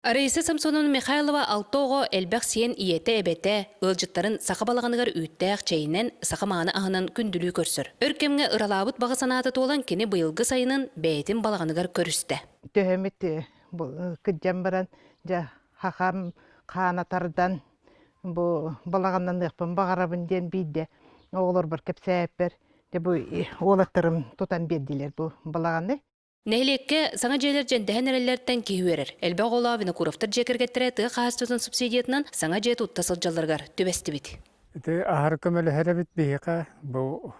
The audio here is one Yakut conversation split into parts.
Раиса Самсоновна Михайлова алта оҕо элбэх сиэн ийэтэ, эбэтэ, ыалдьыттарын саха балаҕаныгар үүттээх чэйинэн, саха мааны аһынан күндүлүү көрсөр. Өр кэмҥэ ыралаабыт баҕа санаата туолан кини быйылгы сайынын бэйэтин балаҕаныгар көрүстэ. Төһөмүт кырдьан баран, дьэ, хахам хаана тардан, бу балаҕаннаныахпын баҕарабын диэн биирдэ оҕолорбор кэпсээппэр, дьэ бу уолаттарым тутан биэрдилэр бу балаҕаны. Нэһилиэккэ саҥа дьиэлэр дьэндэһэн эрэллэриттэн киһи үөрэр. Элбэх оҕолоох Винокуровтар дьиэ кэргэттэрэ тыа хаһаайыстыбатын субсидиятынан саҥа дьиэ тутта сылдьалларыгар түбэстибит. Ити аһары көмөлөһөр эбит биһиэхэ бу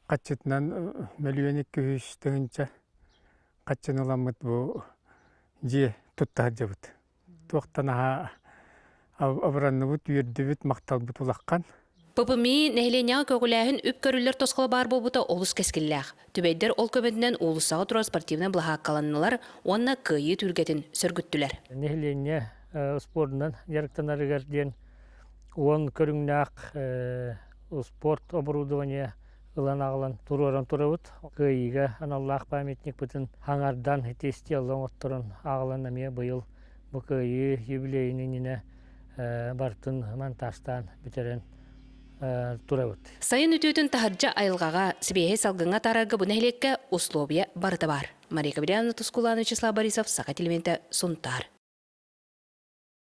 хаччытынан 1 200 000 хаччыны ыламмыт бу дьиэ тутта сылдьабыт. Туохтан аһа абыранныбыт, үөрдүбүт, махталбыт улахан. ППМИ нэһилиэнньэҕэ көҕүлээһин үп көрүллэр тосхоло баар буолбута олус кэскиллээх. Түбэйдэр ол көмөтүнэн уулуссаҕа турар спортивнай былаһааккаланнылар уонна кыайыы түһүлгэтин сөргүттүлэр. Нэһилиэнньэ спордунан дьарыктанарыгар диэн 10 көрүҥнээх спорт оборудование ылан аҕалан туруоран турабыт. Кыайыыга аналлаах памятникпытын хаҥардан ити стелла оҥотторон аҕалан эмиэ быйыл бу кыайыы юбилейын иннинэ барытын монтажтаан бүтэрэн турабыт. Сайын үтүөтүн таһырдьа айылҕаҕа, сибиэһэй салгыҥҥа атаарарга бу нэһилиэккэ условия барыта баар. Мария Кабряновна Тускулаана Вячеслав Борисов, Саха телевидениетэ, Сунтаар.